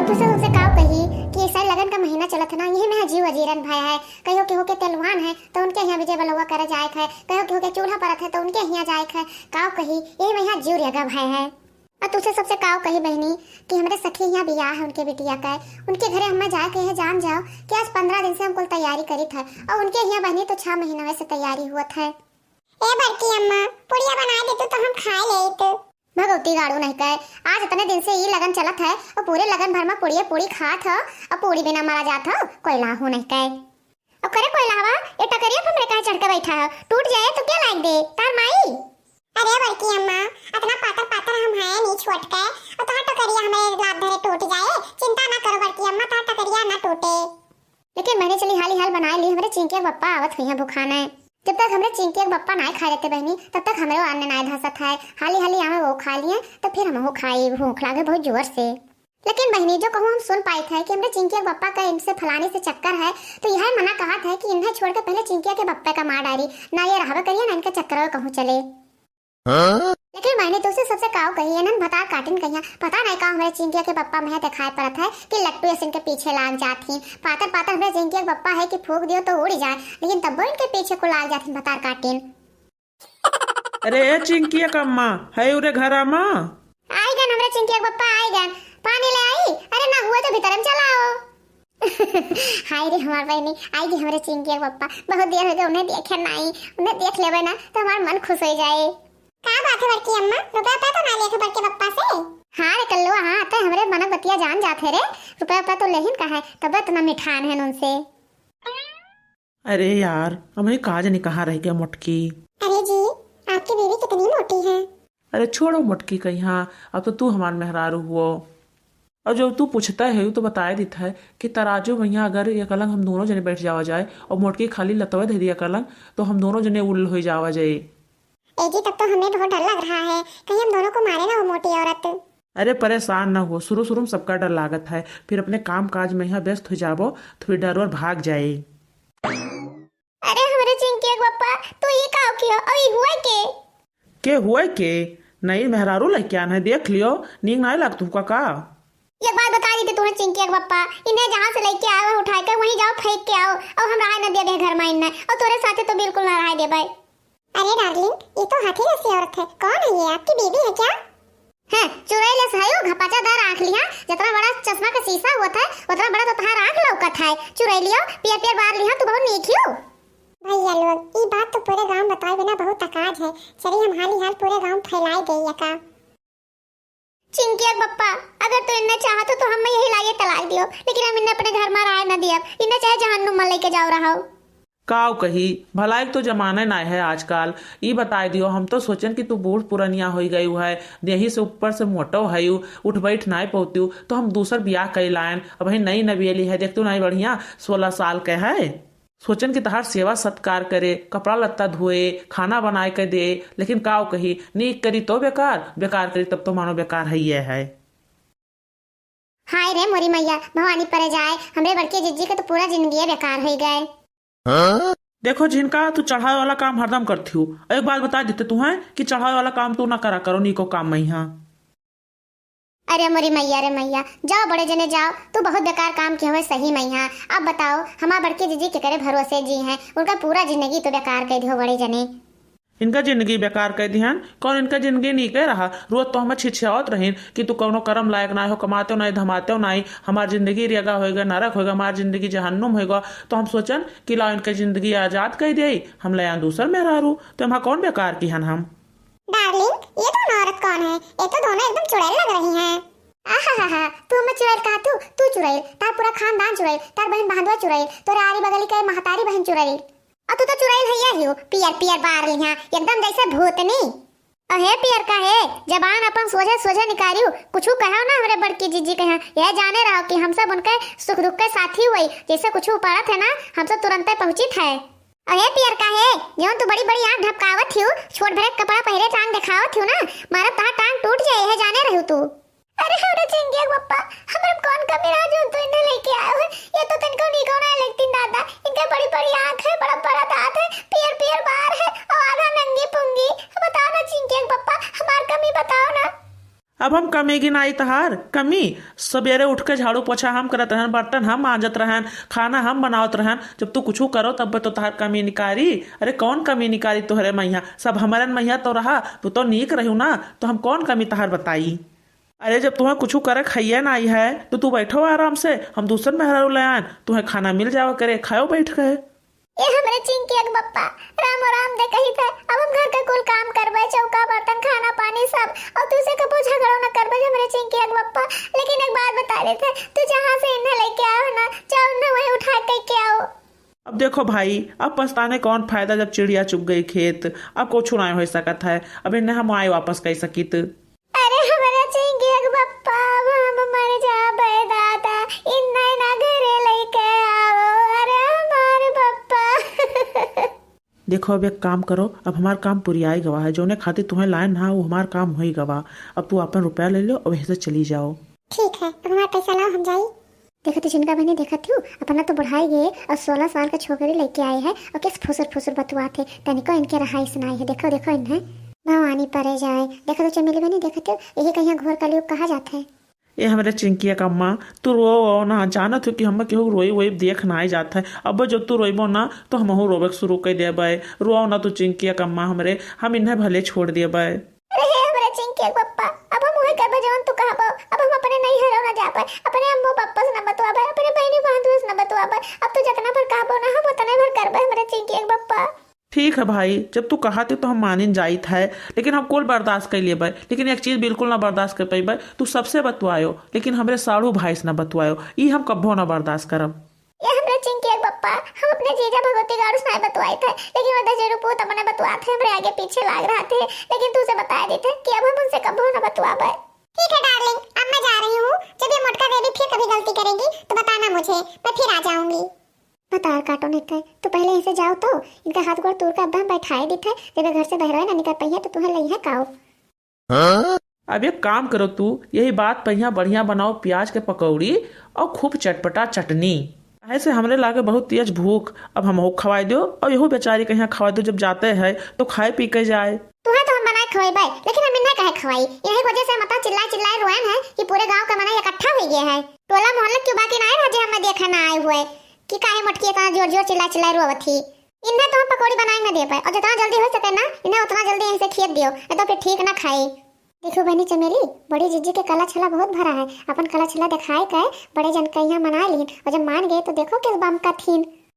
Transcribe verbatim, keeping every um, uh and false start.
तुसे उनसे काव कही कि ऐसा लगन का महीना चलत है ना, यही में जीव अजीरन भय है। कहियो केहू के तेलवान है तो उनके हियाँ विजय बलौआ करे जाए है, कहियो केहू के चूल्हा परत है तो उनके हियाँ जाए है। काव कही, यही में हियाँ जीव रेगा भय है। और तुसे सबसे काव कही बहिनी कि हमरे सखी हियाँ बियाह है उनके बिटिया का, उनके घरे हमें जाए के है। जान जाओ कि आज पन्द्रह दिन से हम कुल तैयारी करित है और उनके हियाँ बहिनी तो छह महीनवे से तैयारी हुवत है। ए बड़की अम्मा, पुड़िया बनाए देतू तो हम खाए लेइत। भगवती गाड़ू नहीं कहे, आज इतने दिन से ई लगन चलत है और पूरे लगन भर में पुड़िया पूड़ी खात हो और पूड़ी बिना मरा जात हो, कोयला हो नहीं कहे। और करे कोयला हवा, ये टकरिया पे हमरे काहे चढ़ के बैठा हो? टूट जाए तो क्या लाग दे, तार माई? अरे बड़की अम्मा, इतना पातर पातर हम हैं नी छोट के, और तोहार टकरिया हमें लात धरे टूट जाए। चिंता ना करो बड़की अम्मा, तोहार टकरिया ना टूटे। लेकिन मैंने चली हाली हाल बनाए ली, हमरे चिंकिया के बप्पा आवत हुई हैं भुखाने। जब तक हमरे चिंकिया के बप्पा नाय खा लेते बहिनी, तब तक हमरो अन्न नाय धसत है। हाली हाली आवे वो खा लिए, तो फिर हमहू खाई, भूख लागे बहुत जोर से। लेकिन बहिनी, जो कहूँ हम सुन पाइत है कि हमरे चिंकिया के बप्पा का इनसे फलाने से चक्कर है, तो यह मना कहत है कि इन्हें छोड़ के पहले चिंकिया के बप्पे का मार डारी, ना ये रहबे करिए, ना इनके चक्कर में कहूँ चले। हाँ? लेकिन बहिनी, तुसे सबसे काव कही, इन्हन भतार काटिन कहिया, पता नहीं का हमरे चिंकिया के बप्पा में देखाए पड़त है कि लट्टू ऐसे इनके पीछे लाग जात ही। पातर पातर हमरे चिंकिया के बप्पा है कि फूंक दियो तो उड़ जाए, लेकिन तब्बो इनके पीछे को लाग जात ही भतार काटिन। अरे ए चिंकिया के अम्मा, है उरे घरा मा? आई गन हमरे चिंकिया के बप्पा, आई गन। पानी ले आई? अरे ना हुआ तो भीतर में चला आओ। हाय रे हमार बहिनी, आई गई हमरे चिंकिया के बप्पा। बहुत देर हो गए उन्हें देखे नाई, उन्हें देख लेवे ना तो हमार मन खुश हो जाए। का बात है बड़की अम्मा, रुपया पे तो ना लेके बड़के बप्पा से? हाँ रे कल्लुआ, हाँ, तै हमरे मनक बतिया जान जात है रे। रुपया पे तो लेहिन का है, तब इतना मिठान है उनसे। अरे यार, अब ये का जाने कहाँ रह गया मोटकी। अरे जी, आपकी बीवी कितनी मोटी है। अरे छोड़ो मोटकी कहिया, अब तो तू हमार मेहरारू हुओ। और जब तू पूछता है, तो बताए देता है कि तराजू में यहाँ अगर एक अलग हम दोनों जने बैठ जावा जाए और मोटकी खाली लतवे धे दिया कलंग, तो हम दोनों जने उल्ल हो जावा जाए। ए जी, तब तो हमें बहुत डर लग रहा है, कहीं हम दोनों को मारे ना वो मोटी औरत। अरे परेशान ना हो, शुरू शुरू में सबका डर लागत है, फिर अपने काम काज में यहाँ व्यस्त हो जाबो तो फिर डर वर भाग जाए। अरे हमरे चिंकिया के बप्पा, तू ये का कियो? और ये हुआ के? के हुआ के? नई मेहरारू लइके आन है, देख लियो, नीक नाय लागत हुआ का? एक बात बता दी थी तुम्हें चिंकिया के बप्पा, इन्हें जहाँ से लेके आए हो उठा के वहीं जाओ फेंक के आओ, और हम रहाय न देबे घर में इन्हें, और तोरे साथे तो बिल्कुल ना रहाय देबे। अरे डार्लिंग, ये तो हाथी जैसी औरत है, कौन है ये, आपकी बीवी है क्या? हैं, चुड़ैल एस हयो, घपाचादार आँख लिहा, जतना बड़ा चश्मा का शीशा हुआ था, उतना बड़ा तो तहार आँख लौकत है। चुड़ैलियो, पियर पियर बार लिहा, तू बहुत नीक हियो। भैया लोग, ई बात तो पूरे गांव बताए बिना बहुत अकाज है। चली हम हाली हाल पूरे गांव फैलाए दे यका। चिंकिया के बप्पा, अगर तू इन्ने चाहत हो तो हम यही लागे तलाक दियो, लेकिन हम इन्ने अपने घर में रहाय न दियब। इन्ने चाहे जहन्नुम में लेके जाओ रहो। काव कही, भलाई तो जमाने नाय है आजकल। ई बताए दियो, हम तो सोचन कि तू बूढ़ पुरनिया होई गयू है, देही से ऊपर से मोटो है, उठ बैठ नाय पौत्यू, तो हम दूसर बियाह कई लायन। अब है नई नवेली है, देखतू नाय बढ़िया, सोलह साल के है। सोचन कि तहार सेवा सत्कार करे, कपड़ा लत्ता धोए, खाना बनाए के दे, लेकिन काव कही, नीक करी तो बेकार, बेकार करी तब तो मानो बेकार है ये है। हाय रे मोरी मैया, भवानी परे जाए, हमरे बड़की जिज्जी के तो पूरा जिंदगी बेकार हो गए। देखो झिनका, तू चढ़ावे वाला काम हरदम करती हो। एक बात बता देते तुम्हें कि चढ़ावे वाला काम तू ना करा करो, नीको काम में यहाँ। अरे मोरी मैया रे मैया, जाओ बड़े जने जाओ, तू बहुत बेकार काम किए हुए सही में यहाँ। अब बताओ, हमार बड़की जिज्जी केकरे भरोसे जी हैं, उनका पूरा जिंदगी तो बेकार कर दियो बड़े जने। इनका जिंदगी बेकार कर दिहन? कौन इनका जिंदगी नीके रहा? रोज तो हमें छिछियावत रहीन कि तू कौनो करम लायक नाय हो, कमाते नाई, धमाते नाई, हमार जिंदगी रेगा होएगा, नरक होएगा, हमार जिंदगी जहन्नुम होएगा। तो हम सोचन कि लाओ इनके जिंदगी आजाद कर दे, हम ले आन दूसर मेहरारू। तो हमार कौन बेकार किहन हम? डार्लिंग, ये दोनों औरत कौन है? ये तो दोनों एकदम चुड़ैल लग रही हैं। आहाहाहा, तू हमें चुड़ैल कहा तू, तू चुड़ैल, तार पूरा खानदान चुड़ैल, तार बहन बहनवा चुड़ैल, तोरे आरी बगली के महतारी बहन चुड़ैल। और तू तो चुड़ैल भैया ही हो, पियर पियर बार लिहा, एकदम जैसे भूतनी। अहे पियर का है, जबान अपन सोझे सोझे निकारियो, कुछ कहो ना हमरे बड़की जिज्जी के यहाँ, यह जाने रहो कि हम सब उनके सुख दुख के साथी हुई, जैसे कुछ पड़त है ना, हम सब तुरंते पहुँचित है। अरे पियर का है, जौन तू बड़ी बड़ी आँख ढपकावत हियो, छोट भरे कपड़ा पहिरे टांग देखावत हियो ना, मारब तहार टांग टूट जाए, है जाने रहू तू। अरे हमरे चिंकिया के बप्पा, हमरे में कौन कमी रहा जौन तू इन्हें लेके आयो है? ये तो तनको नीको ना लगतीन दादा, इनके बड़ी बड़ी आँख है, बड़ा बड़ा दांत है, पियर पियर बार है और आधा नंगी पुंगी। बताओ ना चिंकिया के बप्पा, हमार कमी बताओ ना। अब हम कमी गिनाई तहार कमी? सबेरे उठ के झाड़ू पोछा हम करत रहन, बर्तन हम मांजत रहन, खाना हम बनावत रहन। जब तू कुछू करो तब तो तहार कमी निकारी। अरे कौन कमी निकारी तोहरे मइहाँ? सब हमरन मइहाँ तो रहा, तू तो नीक रहू ना, तो हम कौन कमी तहार बताई? अरे जब तुहें कुछू करे खइये नाई है तो तू बैठो आराम से, हम दूसर मेहरारू ले आयन, तुहें खाना मिल जावा करे, खाओ बैठ के। ए हमरे चिंकिया के बप्पा, रामो राम दे कही थे, अब हम घर का कुल काम करबे, चौका बर्तन खाना पानी सब, और तुसे कबो झगड़ो न करबे हमरे चिंकिया के बप्पा। लेकिन एक बात बता देते, तू जहाँ से इन्हें लेके आओ ना, जाओ ना वहीं उठा के के आओ। अब देखो भाई, अब पछताने कौन फायदा जब चिड़िया चुग गई खेत। अब कुछ ना हो सकत है, अब इन्हें हम आए वापस कह सकित। अरे हमरा चिंकिया के बप्पा, अब हम मर जाबे दादा, इन्हें ना घरे लेके आओ, अरे हमार बप्पा। देखो अब एक काम करो, अब हमार काम पुरियाई गवा है, जौने खातिर तुहें लायन ना वो हमार काम होई गवा। अब तू अपन रुपया ले लो और वहीं से चली जाओ। ठीक है, अब हमार पैसा लाओ, हम जाई। देखत हो जिनका बहनी, देखत हो, अपना तो बुढ़ाई गए और सोलह साल का छोकरी लेके आए है और कैसे फुसुर फुसुर बतुआत है, तनिको इनके रहाई सुनाई है। देखो, देखो इन्हें, भवानी परे जाए। देखत हो चमेली बहनी, देखत हो, यही कहीं घोर कलयुग कहा जाता है। ए हमरे चिंकिया का अम्मा, तू रो, रो ना, जानत हो कि हम केहू रोई वोई देख ना जात है। अब जब तू रोइबो ना तो हमहू रोवे के शुरू कर देबे। रो ना तू चिंकिया का अम्मा हमरे, हम इन्हें भले छोड़ देबे। अरे हे हमरे चिंकिया के पप्पा, अब हम उहे करबे जवन तू कहबो। अब हम अपने नैहरो ना जाबे, अपने अम्मो पप्पा से ना बतुआबे, अपने बहनी बंधु से ना बतुआबे। अब तू जितना भर कहबो ना, हम उतने भर करबे हमरे चिंकिया के पप्पा। ठीक है भाई, जब तू कहत है तो हम मानिन जाइत है, लेकिन हम कुल बर्दाश्त कर लेबे, लेकिन एक चीज बिल्कुल ना बर्दाश्त कर पइबे, तू सबसे बतुआयो, लेकिन हमरे साढ़ू भाई से ना बतुआयो, ई हम कब्बो ना बर्दाश्त करब। ए हमरे चिंकिया के पप्पा, हम अपने जीजा भगवती गाड़ू से नाय बतुआइत है, लेकिन वो दहेजरू पूत अपने बतुआत है, हमरे आगे पीछे लाग रहत है, लेकिन तू से बताए देते कि अब हम उनसे कबो ना बतुआबे। ठीक है डार्लिंग, अब मैं जा रही हूँ। जब ये मोटका बेबी फिर कभी गलती करेंगी तो बताना मुझे, मैं फिर आ जाऊंगी। बतार काटो नहीं थे, तू पहले इनसे जाओ तो, इनका हाथ गोड़ तोड़ के अब हम बैठाए देते, जब ये घर से बहरवे ना निकल पइहे तो तुहें लइहे काओ। अब एक काम करो तू, यही बात पे यहाँ बढ़िया बनाओ प्याज के पकौड़ी और खूब चटपटा चटनी। काहे से हमरे लागे बहुत तेज भूख, अब हमहू खवाई दो और यहू बेचारी के यहाँ खवाई दो, जब जाते हैं तो खाए पी के जाए। तुहें तो हम बनाए खवाई बाई, लेकिन हम इन्हें काहे खवाई? यही वजह से हम इतना चिल्लाए चिल्लाए रोएन है कि पूरे गांव का मना इकट्ठा हो गया है। टोला मोहल्ला क्यों बाकी ना आए रहा जे हमें देखे ना आए हुए कि काहे मोटकी इतना जोर जोर चिल्ला चिल्ला रोवत ही। इन्हें तो हम पकौड़ी बनाए ना दे पाए, और जितना जल्दी हो सके ना इन्हें उतना जल्दी यहीं से खेत दियो, नहीं तो फिर ठीक ना खाए। देखो बहनी चमेली, बड़ी जीजी के कला छला बहुत भरा है, अपन कला छला दिखाए के बड़े जन के यहाँ मना लीन, और जब मान गए तो देखो किस बम का थीन।